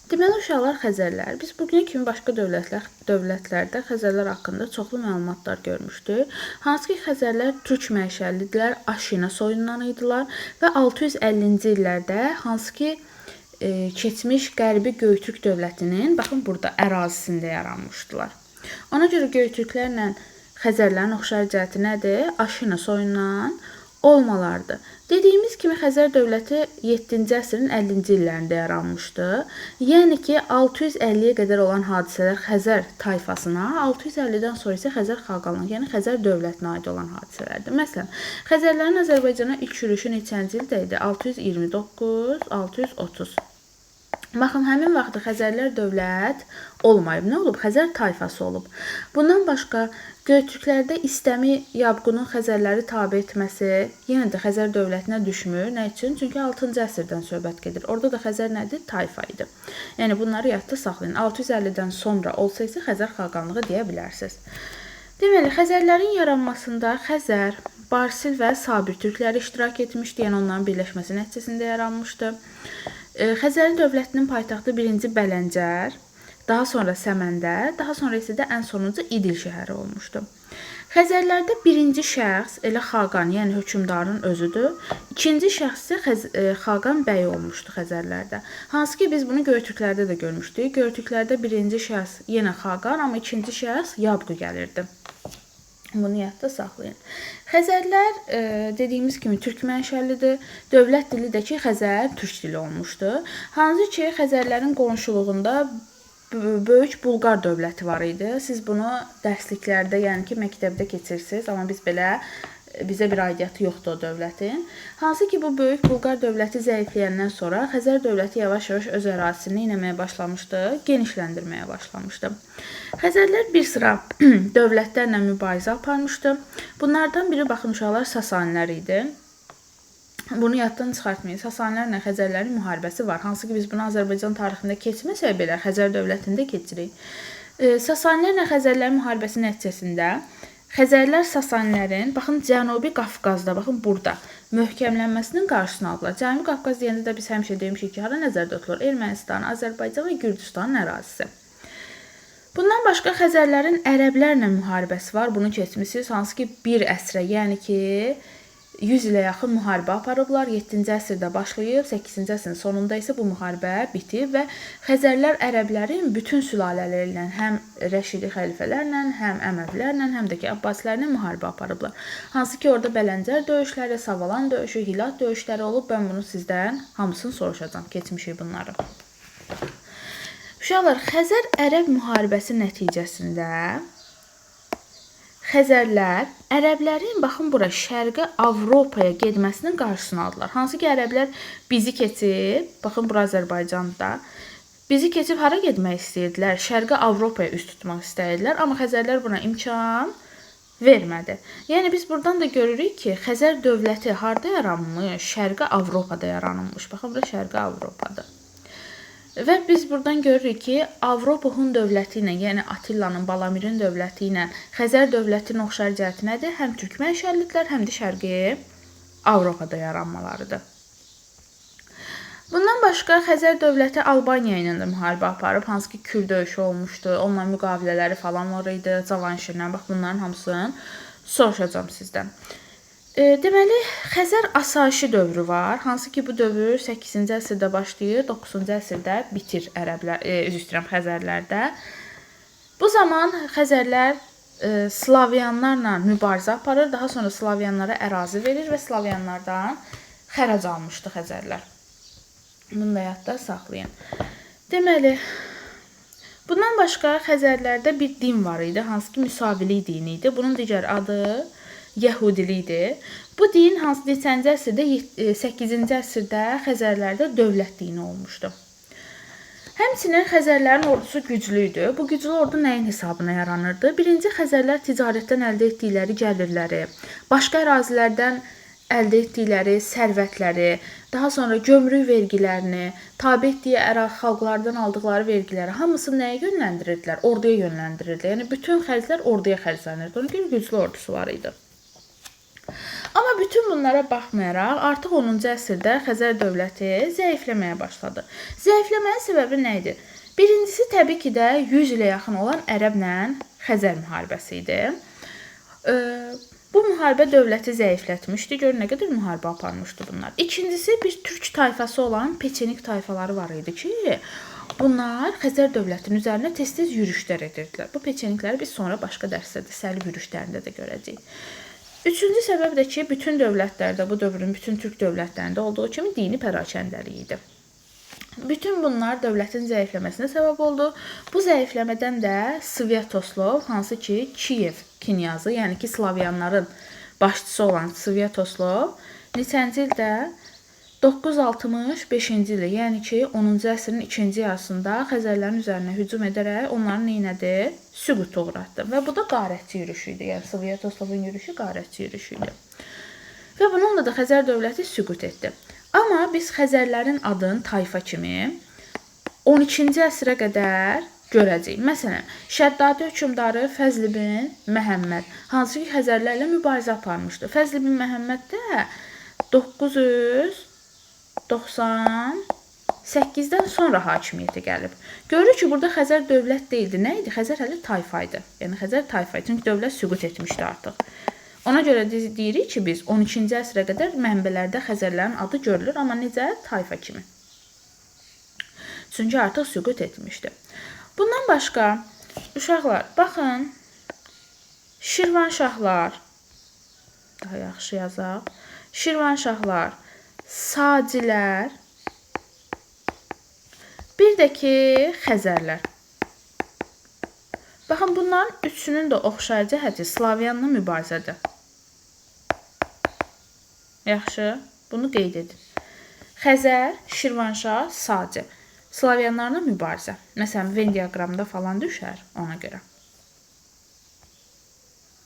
Deməli, uşaqlar, Xəzərlər. Biz bugünə kimi başqa dövlətlərdə Xəzərlər haqqında çoxlu məlumatlar görmüşdük. Hansı ki, Xəzərlər türk mənşəlidirlər, Aşina soyundan idilər və 650-ci illərdə hansı ki, keçmiş Qərbi Göytürk dövlətinin, baxın burada, ərazisində yaranmışdılar. Ona görə Göytürklərlə Xəzərlərin oxşar cəhəti nədir? Aşina soyundan olmalardır. Dediyimiz kimi Xəzər dövləti 7-ci əsrin 50-ci illərində yaranmışdı. Yəni ki, 650-yə qədər olan hadisələr Xəzər tayfasına, 650-dən sonra isə Xəzər xaqanlığı, yəni Xəzər dövlətinə aid olan hadisələrdir. Məsələn, Xəzərlərin Azərbaycana ilk yürüşü neçənci ildə idi? 629, 630. Baxın, həmin vaxtda Xəzərlər dövlət olmayıb. Nə olub? Xəzər tayfası olub. Bundan başqa, Göytürklərdə İstəmi Yabqunun Xəzərləri tabe etməsi yenə də Xəzər dövlətinə düşmür. Nə üçün? Çünki 6-cı əsrdən söhbət gedir. Orada da Xəzər nədir? Tayfa idi. Yəni, bunları yadda saxlayın. 650-dən sonra olsa isə Xəzər xaqanlığı deyə bilərsiniz. Deməli, Xəzərlərin yaranmasında Xəzər, Barsil və Sabir türkləri iştirak etmişdi. Yəni, onların birləşməsi nəticəsində yaranmışdı. Xəzərin dövlətinin paytaxtı 1-ci Bələncər, daha sonra Səməndər, daha sonra isə də ən sonuncu İdil şəhəri olmuşdu. Xəzərlərdə birinci şəxs elə xaqan, yəni hökmdarın özüdür. İkinci şəxs isə Xaqan bəyi olmuşdu Xəzərlərdə. Hansı ki, biz bunu Göytürklərdə də görmüşdük. Göytürklərdə birinci şəxs yenə xaqan, amma ikinci şəxs Yabqı gəlirdi. Bunu yadda saxlayın. Xəzərlər dediyimiz kimi türk mənşəlidir. Dövlət dili də ki, Xəzər türk dili olmuşdu. Hansı ki, Xəzərlərin qonşuluğunda böyük Bulqar dövləti var idi. Siz bunu dərsliklərdə, yəni ki, məktəbdə keçirsiniz, amma biz belə bizə bir aidiyyatı yoxdur o dövlətin. Hansı ki, bu böyük Bulqar dövləti zəifləyəndən sonra Xəzər dövləti yavaş-yavaş öz ərazisini eləməyə başlamışdı, genişləndirməyə başlamışdı. Xəzərlər bir sıra dövlətlərlə mübarizə aparmışdı. Bunlardan biri, baxın uşaqlar, Sasanilər idi. Bunu yaddan çıxartmayın. Sasanilərlə Xəzərlərin müharibəsi var. Hansı ki, biz bunu Azərbaycan tarixində keçməsək belə Xəzər dövlətində keçirik. Sasanilərlə Xəzərlərin müharibəsi nəticəsində Xəzərlər Sasanilərin, baxın, Cənubi Qafqazda, baxın, burada möhkəmlənməsinin qarşısını aldılar. Cənubi Qafqaz deyəndə də biz həmişə demişik ki, hara nəzərdə tutulur? Ermənistan, Azərbaycan və Gürcüstanın ərazisi. Bundan başqa Xəzərlərin ərəblərlə müharibəsi var. Bunu keçmişsiniz. Hansı ki, bir əsrə, yəni ki, 100 ilə yaxın müharibə aparıblar. 7-ci əsrdə başlayıb, 8-ci əsrin sonunda isə bu müharibə bitib və Xəzərlər ərəblərin bütün sülalələri ilə, həm Rəşidi xəlifələrlə, həm Əməvilərlə, həm də ki, Abbasilərlə müharibə aparıblar. Hansı ki, orada Bələncər döyüşləri, Savalan döyüşü, Hilat döyüşləri olub. Mən bunu sizdən hamısını soruşacağam. Keçmişik bunları. Uşaqlar, Xəzər-Ərəb müharibəsi nəticəsində Xəzərlər ərəblərin, baxın bura, Şərqi Avropaya getməsinin qarşısını aldılar. Hansı ki, ərəblər bizi keçib, baxın bura Azərbaycanda, bizi keçib hara getmək istəyirdilər? Şərqi Avropaya üz tutmaq istəyirdilər, amma Xəzərlər buna imkan vermədi. Yəni, biz buradan da görürük ki, Xəzər dövləti harda yaranmış? Şərqi Avropada yaranmış. Baxın, bura Şərqi Avropadır. Və biz buradan görürük ki, Avropa Hun dövləti ilə, yəni Attillanın, Balamirin dövləti ilə Xəzər dövlətinin oxşar cəhəti nədir? Həm türk mənşəlidirlər, həm də Şərqi Avropada yaranmalarıdır. Bundan başqa Xəzər dövləti Albaniya ilə də müharibə aparıb, hansı ki, Kür döyüşü olmuşdu, onunla müqavilələri falan var idi, Cavanşirlə, bax bunların hamısını soruşacağam sizdən. Deməli, Xəzər asayişi dövrü var. Hansı ki, bu dövr 8-ci əsrdə başlayır, 9-cu əsrdə bitir ərəblər, üzr istəyirəm, Xəzərlərdə. Bu zaman Xəzərlər Slavyanlarla mübarizə aparır, daha sonra Slavyanlara ərazi verir və Slavyanlardan xərac almışdı Xəzərlər. Bunu da yadda saxlayın. Deməli, bundan başqa Xəzərlərdə bir din var idi, hansı ki, müsavilik dini idi. Bunun digər adı Yəhudilikdir. Bu din hansı neçənci əsrdə, 8-ci əsrdə Xəzərlərdə dövlət dini olmuşdu. Həmçinin Xəzərlərin ordusu güclü idi. Bu güclü ordu nəyin hesabına yaranırdı? Birinci, Xəzərlər ticarətdən əldə etdikləri gəlirləri, başqa ərazilərdən əldə etdikləri sərvətləri, daha sonra gömrük vergilərini, tabe etdiyi xalqlardan aldıqları vergiləri hamısını nəyə yönləndirirdilər? Orduya yönləndirirdilər. Yəni, bütün xərclər orduya xərclənirdi. Ona görə güclü ordusu var idi. Amma bütün bunlara baxmayaraq, artıq 10-cu əsrdə Xəzər dövləti zəifləməyə başladı. Zəifləməyin səbəbi nə idi? Birincisi, təbii ki də 100 ilə yaxın olan Ərəblə Xəzər müharibəsi idi. Bu müharibə dövləti zəiflətmişdi. Görün, nə qədər müharibə aparmışdı bunlar. İkincisi, bir türk tayfası olan Peçenik tayfaları var idi ki, bunlar Xəzər dövlətinin üzərinə tez-tez yürüşlər edirdilər. Bu Peçenikləri biz sonra başqa dərsdə də, Səlib yürüşlərində də görəcəyik. Üçüncü səbəb də ki, bütün dövlətlərdə, bu dövrün bütün türk dövlətlərində olduğu kimi dini pərakəndəlik idi. Bütün bunlar dövlətin zəifləməsinə səbəb oldu. Bu zəifləmədən də Svyatoslav, hansı ki Kiyev knyazı, yəni ki Slavyanların başçısı olan Svyatoslav neçənci ildə? 965-ci ildə, yəni ki 10-cu əsrin ikinci yarısında Xəzərlərin üzərinə hücum edərək onların neynədi? Süquta uğratdı. Və bu da qarətçi yürüşü idi. Yəni Svyatoslavın yürüşü qarətçi yürüşü idi. Və bununla da Xəzər dövləti süqut etdi. Amma biz Xəzərlərin adını tayfa kimi 12-ci əsrə qədər görəcəyik. Məsələn, Şəddadi hökmdarı Fəzl ibn Məhəmməd, hansı ki Xəzərlərlə mübarizə aparmışdı. Fəzl ibn Məhəmməd də 998-dən sonra hakimiyyətə gəlib. Görürük ki, burada Xəzər dövlət deyildi. Nə idi? Xəzər hələ tayfa idi. Yəni Xəzər tayfa idi. Çünki dövlət süqut etmişdi artıq. Ona görə deyirik ki, biz 12-ci əsrə qədər mənbələrdə Xəzərlərin adı görülür, amma necə? Tayfa kimi. Çünki artıq süqut etmişdi. Bundan başqa, uşaqlar, baxın, Şirvanşahlar, daha yaxşı yazaq, Şirvanşahlar, Sacilər, bir də ki, Xəzərlər. Baxın, bunların üçünün də oxşar cəhəti Slavyanla mübarizədir. Yaxşı, bunu qeyd edin. Xəzər, Şirvanşah, Saci. Slavyanlarla mübarizə. Məsələn, Venn diaqramda falan düşər ona görə.